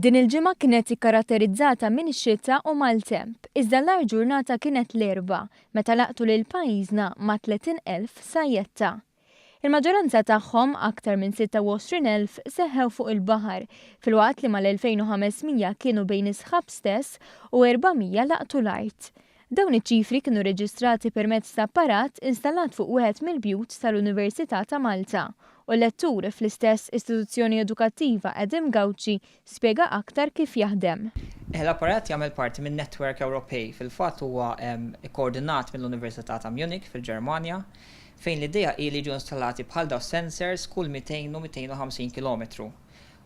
Din il-ġimgħa kienet ikkaratterizzata minn xita u maltemp, iżda l-agħar ġurnata kienet l-Erbgħa meta laqtu lil pajjiżna ma' 30,000 sajjetta. Il-maġġoranza tagħhom, aktar minn 26,000, seħħew fuq il-baħar, filwaqt li mal-2,500 kienu bejn is-sħab stess u 400 laqtu l-art. Dawn iċ-ċifri kienu reġistrati permezz ta' apparat installat fuq wieħed mill-bjut tal-Università ta' Malta u l-lettur fl-istess istituzzjoni edukattiva Adam Gauci spjega aktar kif jaħdem. L-apparat jagħmel parti minn netwerk Ewropej, fil-fatt huwa kkoordinat mill-Università ta' Munich fil-Ġermanja, fejn l-idea hi li jiġu installati bħal dawn sensors kull 200 u 250 kilometru.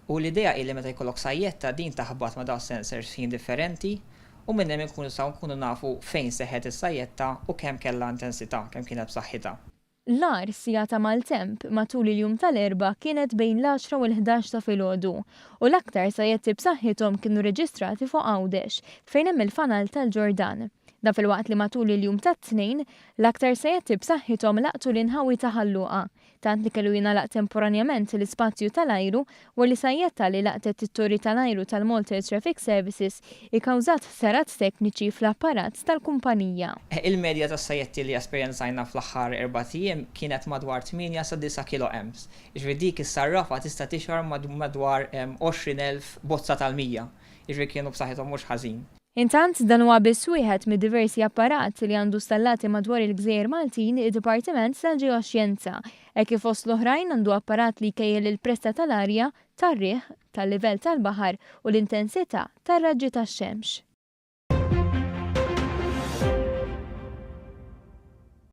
U l-idea hi li meta jkollok sajjetta din taħbat ma' dawn sensors f'ħin differenti u minn hemm inkunu nistgħu nkunu nafu fejn seħħet is-sajjetta u kemm kellha intensità, kemm kienet b'saħħitha. L-agħar siegħa ta' maltemp matul il-jum tal-Erbgħa kienet bejn l-għaxra u l-ħdax ta' filgħodu u l-aktar sajjetti b'saħħithom kienu reġistrati fuq Għawdex fejn hemm il-fanal tal-Ġordan. Dan filwaqt li matul il-jum tat-Tnejn, l-aktar sajjetti b'saħħithom laqtu l-inħawi ta' Ħal Luqa tant li kellu jingħalaq temporanjament l-ispazju tal-ajru wara li sajjetta li laqtet it-torri tal-ajru tal-Malta Air Traffic Services ikkawżat ħsarat tekniċi fl-apparat tal-kumpanija. Il-medja tas-sajjetti li esperjenzajna fl-aħħar erbat ijiem kienet madwar tmienja sa disa' kiloamps. Jiġifieri dik is-sarrafa tista' tixgħar madwar 20,000 bozza tal-mija. Jiġifieri kienu b'saħħithom mhux ħażin. Intant, dan huwa biss wieħed mid-diversi apparat li għandu stallati madwar il-gżejjer Maltin id-Dipartiment tal-Ġeoxjenza, hekk kif fost l-oħrajn għandu apparat li jkejjel il-pressa tal-arja, tar-riħ, tal-livell tal-baħar u l-intensità tar-raġġi tax-xemx.